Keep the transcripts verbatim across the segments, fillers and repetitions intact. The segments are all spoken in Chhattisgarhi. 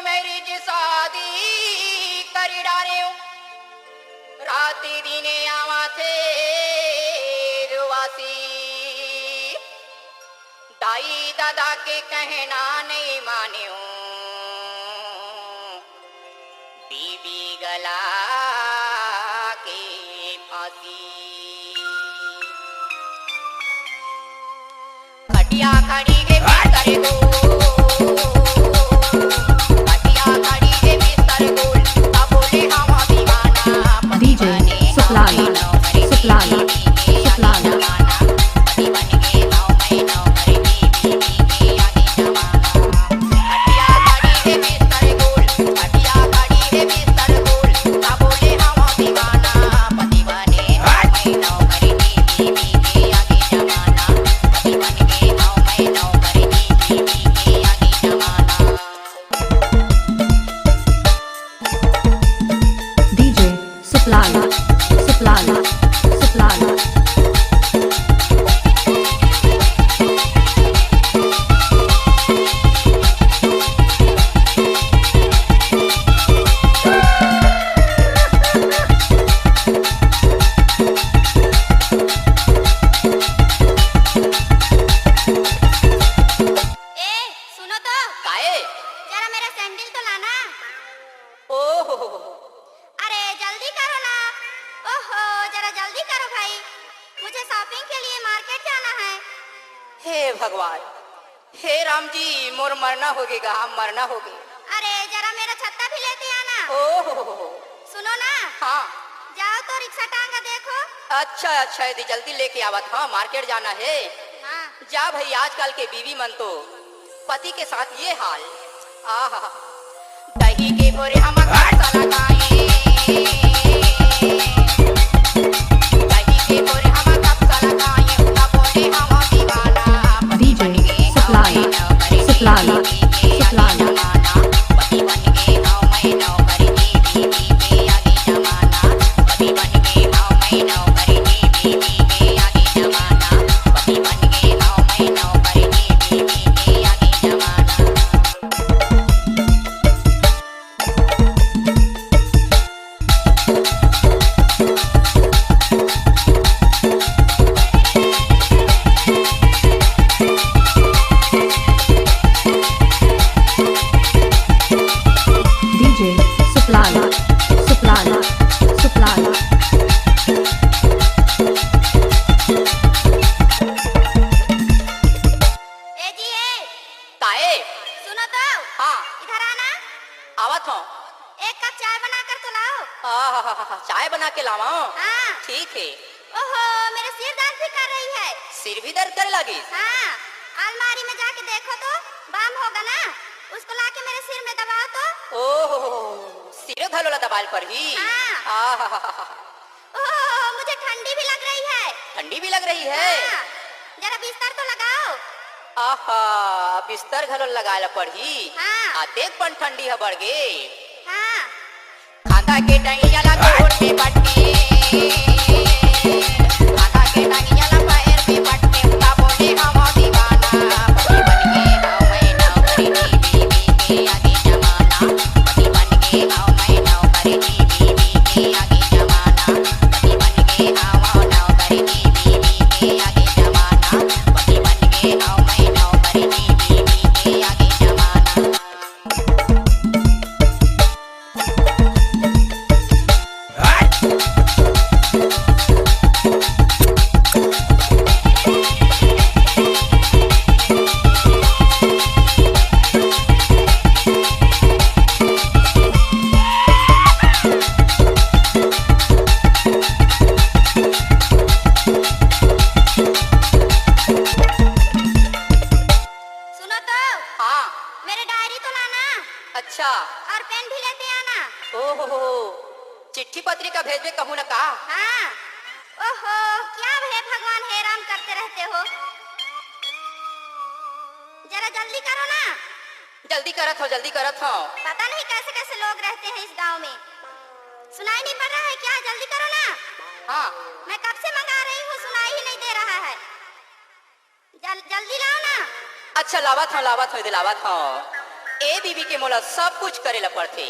मैरिज शादी करी डारेंव, राति दिने आवाथे रुवासी। दाई ददा के कहना नइ मानेंव, बीबी गला के फांसी। खटिया खड़ी हे बिस्तर गोल, खटिया खड़ी हे बिस्तर गोल, का बोले हवा दीवाना। DJ सुखलाल, सुखलाल, सुखलाल। DJ सुखलाल, सुखलाल, सुखलाल। ए, सुनो तो। काए? जरा मेरा सैंडल तो लाना। ओहो। अरे, जल्दी करो ना। ओहो, जरा जल्दी करो भाई, मुझे शॉपिंग के लिए मार्केट जाना है। हे भगवान, हे राम जी, मोर मरना होगे गा, मरना होगे। अरे, जरा मेरा छत्ता भी लेते आना। ओहो। सुनो ना। हाँ। जाओ तो रिक्शा टांगा देखो। अच्छा, अच्छा, यदि जल्दी लेके आवत, हाँ, मार्केट जाना है। हाँ। जा भाई, आजकल के बीवी मन तो पति के साथ ये हाल। आहा। दही के भोरे हम कब सला खाए, दही के भोरे हम कब सला खाए, उनका बोले हम दीवाना। DJ सुखलाल, सुखलाल, सुखलाल। DJ सुखलाल, सुखलाल, सुखलाल। ए जी, ए। ताए। सुनो तो। हाँ। इधर आना। आवत हूँ। एक कप चाय बना कर तो लाओ। आहाहाहा, चाय बना के लावा? हाँ। ठीक है। ओहो, मेरा सिर दर्द भी कर रही है। सिर भी दर्द करे लगी? हाँ, अलमारी में जाके देखो तो, बाम होगा ना, उसको लाके मेरे सिर में दबाओ तो। ओहो, सिर घलो ला दबाल पड़ही? हाँ। आहाहाहा। ओहो, मुझे ठंडी भी लग रही है। ठंडी भी लग रही है? हाँ, जरा बिस्तर तो लगाओ। आहा, बिस्तर घलो लगाए ला पड़ही। हाँ। अतेक पन ठंडी ह बढ़ गे। हाँ। खांदा के डंगिया ला गोड़ में बट्टे, खांदा के डंगिया ला पैर में बट्टे, उता बोले हवा दीवाना। पति बन के हवा मैं नौकरी की बीबी के आगे जमाना, पति बन के हवा मैं नौकरी की बीबी के आगे जमाना, पति बन के हवा नौकरी की बीबी के आगे जमाना, पति बन के हवा मैं नौकरी की बीबी के आगे जमाना। सुनो तो। हाँ। मेरे डायरी तो लाना। अच्छा। और पेन भी लेते आना। ओहो, चिट्ठी पत्रिका भेजबे कहूँ ना का? हाँ। ओहो, क्या हे भगवान, हे राम करते रहते हो। जरा जल्दी करो ना। जल्दी करत हो, जल्दी करत हो। पता नहीं कैसे कैसे लोग रहते हैं इस गांव में। सुनाई नहीं पड़ रहा है क्या? जल्दी करो ना। हाँ। मैं कब से मंगा रही हूँ, सुनाई ही नहीं दे रहा है। जल-, जल्दी लाओ ना। अच्छा, लावत हूँ, लावत हूँ, इधर लावत हूँ। ए बीबी के मोला सब कुछ करे ला पड़थे।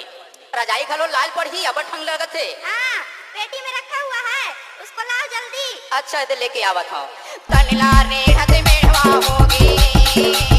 रजाई घलो लाल पड़ही, अब्बड़ ठंड लगत हे। हाँ, पेटी में रखा हुआ है, उसको लाओ जल्दी। अच्छा, एदे लेके आवत हंव। तनला रेढ़त मेढ़वा होगे।